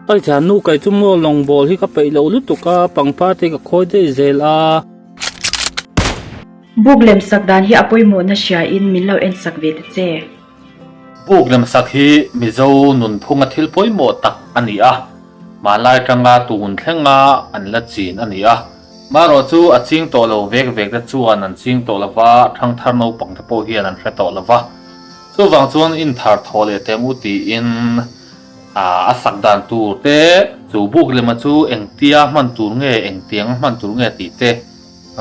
Ai thiannu kai chu maw lawng bawl hi ka peih loh lutuk a, pangpar te ka khawi daih zel a. Buk lem sak dan hi a pawimawhna hria in min lo en sak ve ta che. Buk lem sak hi Mizo nunphunga thil pawimawh tak a ni a, hmanlai atanga tun thlenga an la chin a ni a. Marawh chu a ching tawh lo vek vek te chuan an ching tawh lova, thangthar naupang te pawh hian an hre tawh lova. Chuvang chuan inthar thawh leh teh u tiin a sak dan tur te, chu buk lema chu engtia hman tur nge, engtiang hman tur nge tih te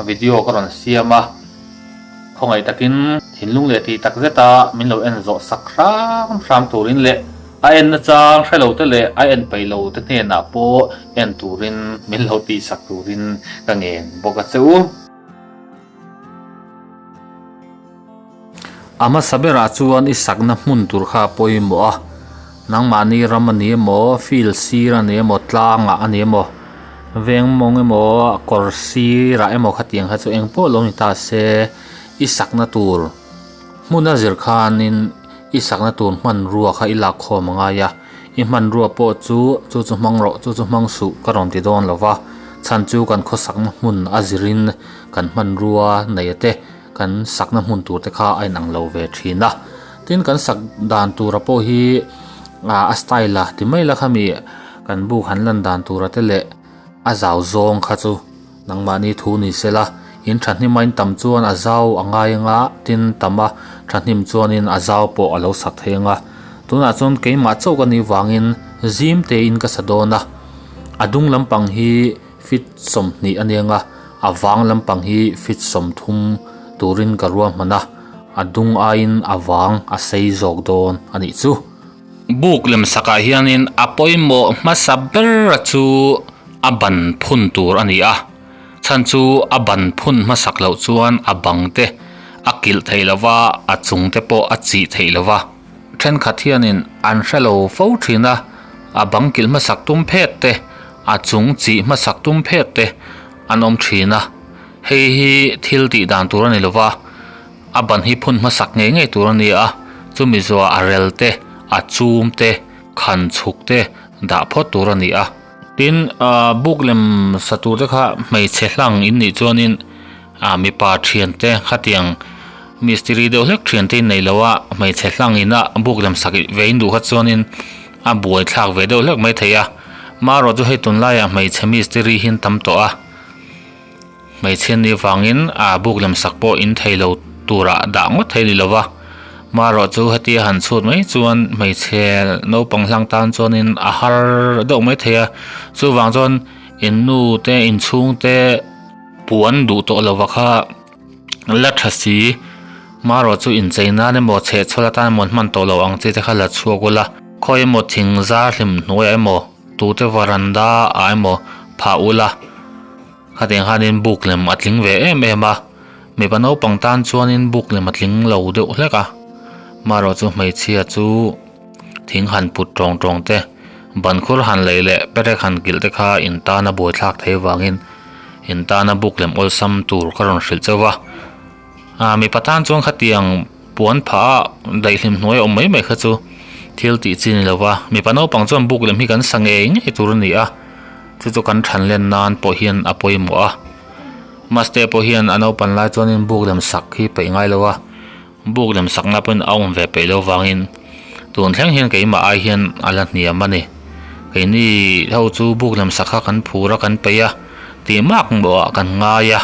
video ka rawn siam a. Khawngaih takin thinlung leh tih tak zeta min lo en zawh sak hram hram turin leh a en nachang hre lo te leh a en peih lo te hnenah pawh en turin min lo tih sak turin ka ngen bawk a che u. A hmasa berah chuan i sakna hmun tur kha a pawimawh a, nangmahni ram a ni emaw, field sir a ni emaw, tlangah a ni emaw, veng mawng emaw, kawr sirah emaw khatiang kha chu eng pawh lo ni ta se i sakna tur hmuna zir khanin i sakna tur hmanrua kha i lak khawm a ngai a, i hmanrua pawh chu chu chu hmang rawh chu chu hmang suh ka rawn ti dawn lo va, chhan chu kan khawsakna hmun a zirin kan hmanrua nei a te. Kan sakna hmun tur te kha a inang lo ve thin a, tin kan sak dan tura pawh hi ah a style a ti mai la khami kan buk han lan dan tura te leh a zau zawng kha chu nangmahni thu ni se la in thahnem a in tam chuan a zau a ngai anga tin tam a thahnem chuanin a zau pawh a lo sak thei anga tunah chuan keimah chauh ka nih vangin zim tein ka sa dawn a a dung lampang hi. Feet 20 a nia nga, a vang lampang hi feet 30 turin ka ruahman a, a dung aiin a vang a sei zawk dawn a nih chu. Buk lem sakah hianin a pawimawh hmasa ber chu a ban phun tur a ni a, chhan chu a ban phun hmasak loh chuan a bang te a kilh theih lo va, a chung te pawh a chih theih lo va. Thenkhat hianin an hre lo fo thin a, a bang kilh hmasak tum phet te, a chung chih hmasak tum phet te an awm thin a, hei hi thil tih dan tur a ni lova, a ban hi phun hmasak ngei ngei tur a ni a, chumi zuah a rel te, a chum te, khan chhuk te dah phawt tur a ni a. Tin, buk lem sa tur te kha hmeichhe hlang in nih chuanin mipa thian te khatiang mistiri deuh hlek thian te in nei lo a, hmeichhe hlang ina buk lem sak ve in duh kha chuanin a buai thlak ve deuh hlek mai thei a, marawh chu hei tunlaiah hmeichhe mistiri hi an tam tawh a, hmeichhe ni vangin a buk lem sak pawh in thei lo turah dah ngawt thei ni lova, marawh chu hetia han chhut mai chuan hmeichhe naupang hlang tan chuanin a har deuh mai thei a, chuvang chuan in nu te inchhung te puan duh tawh lova kha. La tha si, marawh chu inchei nan emaw chhehchhawl atan emaw an hman tawh loh ang chi te kha la chhuak ula, khawi emaw thing zar hlim hnuaiah emaw tute varanda ah emaw phah ula, khatiang khanin buk lem a tling ve em em a, mipa naupang tan chuanin buk lem a tling lo deuh hlek a, marawh chu hmeichhia chu thing han put tawng tawng te, ban khur han lei leh perek han kilh te kha in tan a buaithlak thei avangin. In tana buk lem awlsam tur ka rawn hrilh chauh va, ah mipa tan chuan khatiang puan phah a daihlim hnuai awm mai mai kha chu thil tih chi ni lo va, mipa naupang chuan buk lem hi kan sa ngei ngei tur a ni a, chu chu kan than len nan pawh hian a pawimawh a, maste pawh hian a naupan lai chuanin buk lem sak hi peih ngai lo a, buk lem sakna pawhin a awm ve peih lo vangin tun thleng hian keimah ai hian a la hniam a ni keini ho chu buk lem sak kha kan phur a kan peih a tih mak mawh ah kan ngai a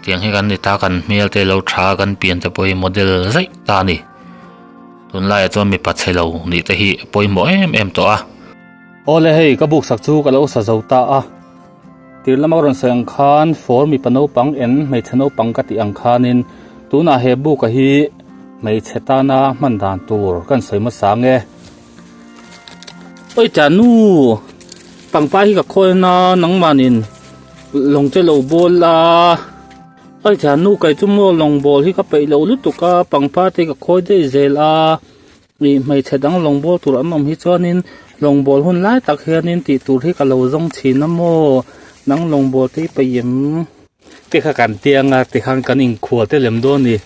tiang hi kan ni ta kan hmel te lo tha a kan pian te pawh hi model zaih ta a ni tunlaiah chuan mipa chhe lo nih te hi a pawimawh em em tawh a. Awle hei ka buk sak chu ka lo sa zo ta a. Tir lama ka rawn sawi ang khan for mipa naupang en hmeichhe naupang ka tih ang khanin tunah he book a hi hmeichhe tana hman dan tur kan sawi hmasa ang e. Oi tia nu pangpar hi ka khawi na nangmanin lawng te lo bawl la oi tia nu kai chu maw lawng bawl hi ka peih lo lutuk a pangpar te ka khawi daih zel a. Ih hmeichhe dang lawng bawl tur an awm hi chuanin lawng bawl hun lai tak hianin tih tur hi ka lo zawng thin a maw nang lawng bawl te hi peih em te kha kan tia anga tikhan kan inkhual te lem dawn a ni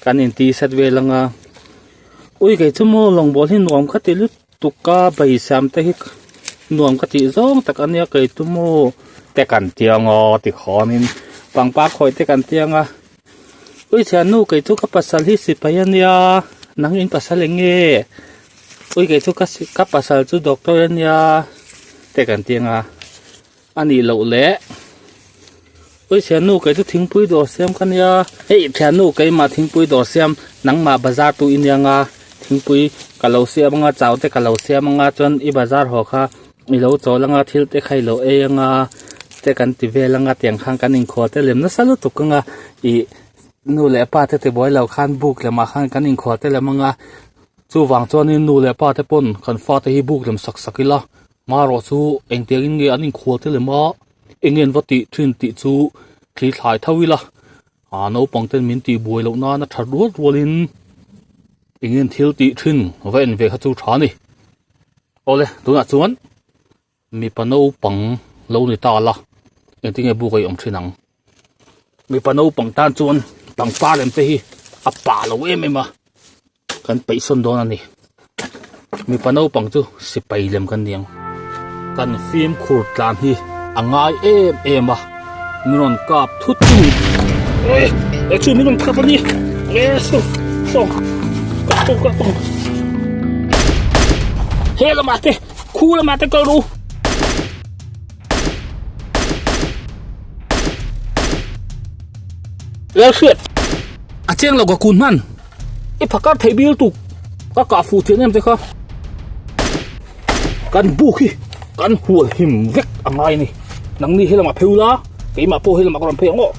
kan inti set vel anga ui kei chu maw lawng bawl hi nuam kha ti lutuk a beisam te hi. Nuam ka tih zawng tak a nia kei chu maw te kan tiang aw ti khawn in pangpar khawi te kan tiang a ui thiannu kei chu ka pasal hi sipai a nia nang in pasal eng nge ui kei chu ka ka pasal chu doctor a nia te kan tiang a a nih loh leh ui thiannu kei chu thingpui dawr siam ka nia hei thiannu keimah thingpui dawr siam nangmah bazar tu i nia nga. Thingpui ka lo siam anga chau te ka lo siam anga chuan i bazar haw kha i lo chawl anga thil te kha i lo ei anga te kan ti vel anga tiang khan kan inkhual te lem nasa lutuk anga ih nu leh pa te tibuai lo khan buk lemah khan kan inkhual te lem anga chuvang chuanin nu leh pa te pawn kan fate hi buk lem sak sak ila marawh chu engtiang in nge an inkhual te lem a eng nge an va tih thin tih chu thli thlai tho ila. Aa naupang ten min tih buai loh nan a that rual rual in eng nge thil tih thin va en ve kha chu tha a ni. Awle tunah chuan mipa naupang lo ni ta la engtin nge buk a awm thin ang. Mipa naupang tan chuan pangpar lem te hi a pah lo em em a kan peih sawn dawn a ni. Mipa naupang chu sipai lem kan ni ang. Kan fimkhur tlan hi a ngai em em a, min rawn kap thut thut e e chu min rawn kap a ni e saw saw kap tawng kap tawng he lamah te khu lamah te kal ru. Lalhriat a cheng lo ka kun hman. I phakar theih bil tuk ka kah fuh thiam em che kha kan buk hi kan hual him vek a ngai a ni nangni he lamah phei ula keimah pawh he lamah ka rawn phei ang aw.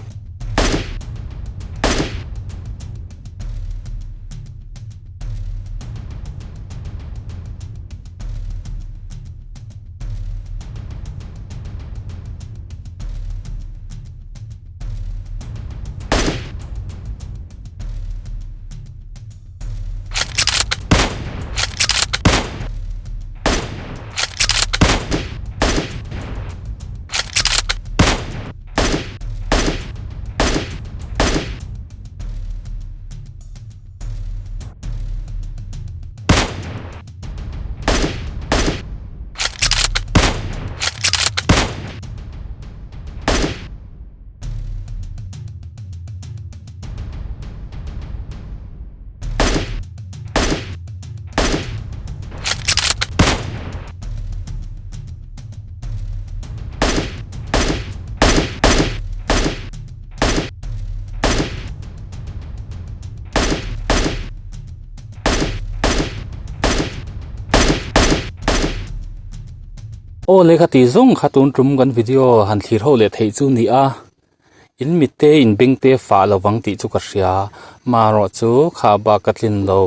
Aw lehkha tih zawng kha tun tum kan video han thlir ho leh theih chu ni a in mit te in beng te fah lovang tih chu ka hria marawh chu kha bak ka tlin lo.